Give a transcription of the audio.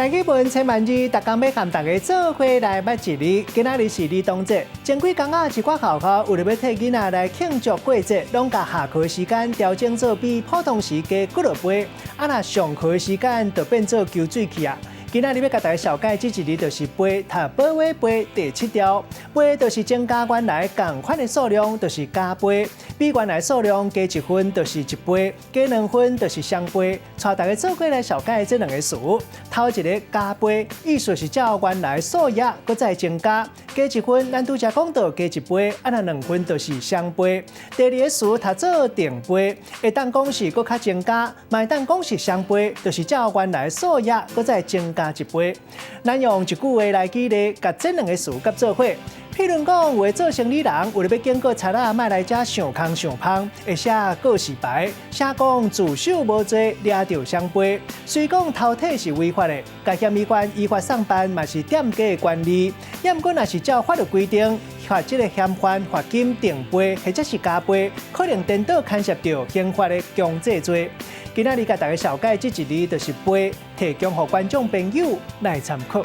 台語文千萬字，逐工欲佮大家做伙來捌一字。今仔日是兒童節，前幾工仔，一寡學校為著欲替囡仔來慶祝過節，攏共下課時間調整做比普通時加幾落倍。啊，若上課時間就變做搝水去啊。今仔日欲共大家紹介這一字就是倍，讀保尾背第七調，倍就是增加原來仝款的數量，就是加倍。比原來數量加一份就是一倍，加兩份就是雙倍。帶大家做伙來紹介這兩個詞。頭一个加倍，意思是照原來數額閣再增加，加一份，咱拄才講到加一倍，啊若兩份就是雙倍。第二个詞讀做定倍，會當講是閣較增加，嘛會當講是雙倍，就是照原來數額閣再增加一倍。咱用一句話來舉例，共這兩个詞合做伙。譬如講，有的做生理人為著欲警告賊仔莫來遮想空想芳，會寫告示牌，寫講自首無罪，掠著雙倍。雖講偷提是違法的，共嫌疑犯依法送辦嘛是店家的權利。毋過若是照法律規定，罰這个嫌犯罰金定倍或者是加倍，可能顛倒牽涉著刑法的強制罪。今仔日共大家紹介這一字就是倍，提供予觀眾朋友來參考。